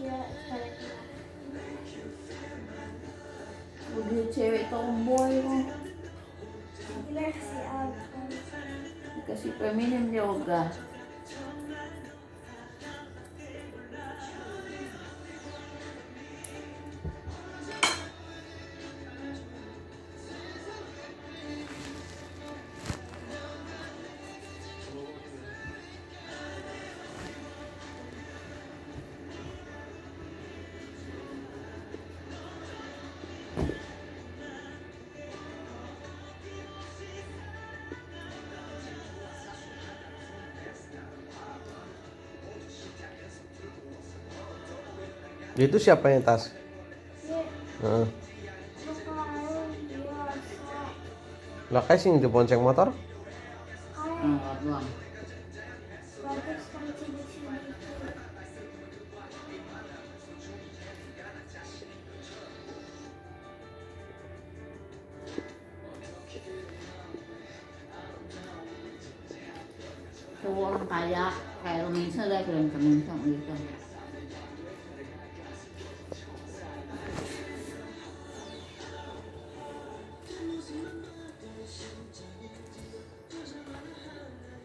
Iya, sekali. Udah cewek tomboy kok. Gila si Alvan. Dikasih feminin yoga. Itu siapa yang tas? Iya, Heeh. kemarin biasa. Lah kayak sing di bonceng motor? Kayak Enggak doang. bagus kan sini-sini. Cowok orang kaya kayak Rominsa lah kencang gitu.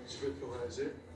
Je vais te le réaliser.